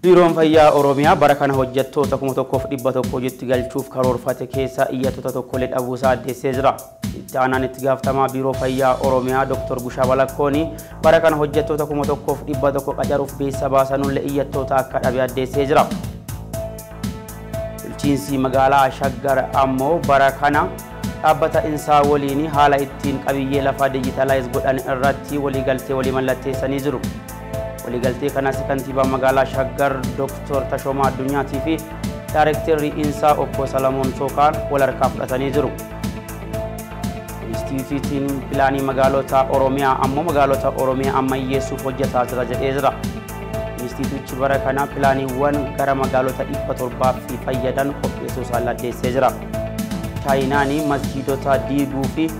Biiroon Fayyaa Oromiyaa bara kana hojjettoota 1100 hojiitti galchuuf karoorfate keessa iyyattoota tokkollee dhabuusaa addeessee jira. Itti aanaan itti gaafatamaa Biiroo Fayyaa Oromiyaa Dr. Bushaa Balakkooni bara kana hojjettoota 1100 qacaruuf beeksisa baasanullee iyyattoota akka dhabe addeessee jira. Bulchiinsi magaalaa Shaggar ammoo bara kana dhaabbata Insaa waliin haala ittiin qabiyyee lafaa dijitaalaayiz godhan irratti waliigaltee walii mallatteessanii jiru. Waliigaltee kanas kantiibaa magaalaa Shaggar Dr. Tashoomaa Addunyaatii fi Daayirektarri Insaa Obbo Salamoon Sookaan wal harkaa fudhatanii jiru. Inistiitiyuutiin Pilaanii Magaalota Oromiyaa ammoo magaalota Oromiyaa ammayyeessuuf hojjetaa jira jedhee jira. Inistiitiyuuchi bara kana pilaaniiwwan gara magaalota 700 fi fayyadan qopheessuu isaa addeessee jira. Chaayinaan masjiidota diiguu fi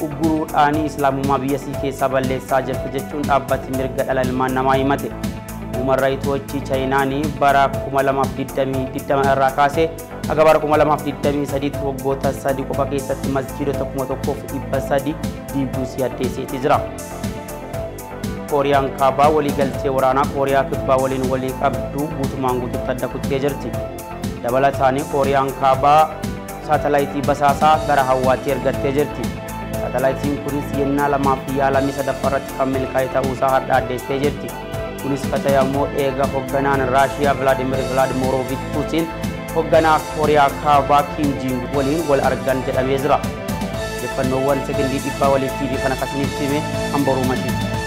ugguruudhaan islaamummaa biyya isii keessaa balleessaa jirti jechuun dhaabbati mirga dhala ilmaan namaa himate. Human Rights Watch Chaayinaan bara 2020 irraa kaasee haga bara 2023 waggoota 3 qofa keessatti masjiidota 1300 diiguu isii addeesseeti jira. Kooriyaan Kaabaa waliigaltee waraanaa Kooriyaa Kibbaa waliin walii qabdu guutumaan guututti adda kuttee jirti. Dabalataan Kooriyaan Kaabaa saatalaayitii basaasaa gara hawwaatti ergattee jirti. Saatalaayitiin kunis yennaa lamaaf yaalamii sadaffaa irratti kan milkaa'e ta'uusaa har'a addeessitee jirti. Kunis ka ta'e ammoo eega hoogganaan Raashiyaa Vilaadimir Vilaadimiroovich Puutiin hoogganaa Kooriyaa Kaabaa Kim Jong waliin wal argan jedhamee jira. Odeeffannoowwan sekondii dhibbaa waliif TV kana akkasinitti hime hambaruu mashii.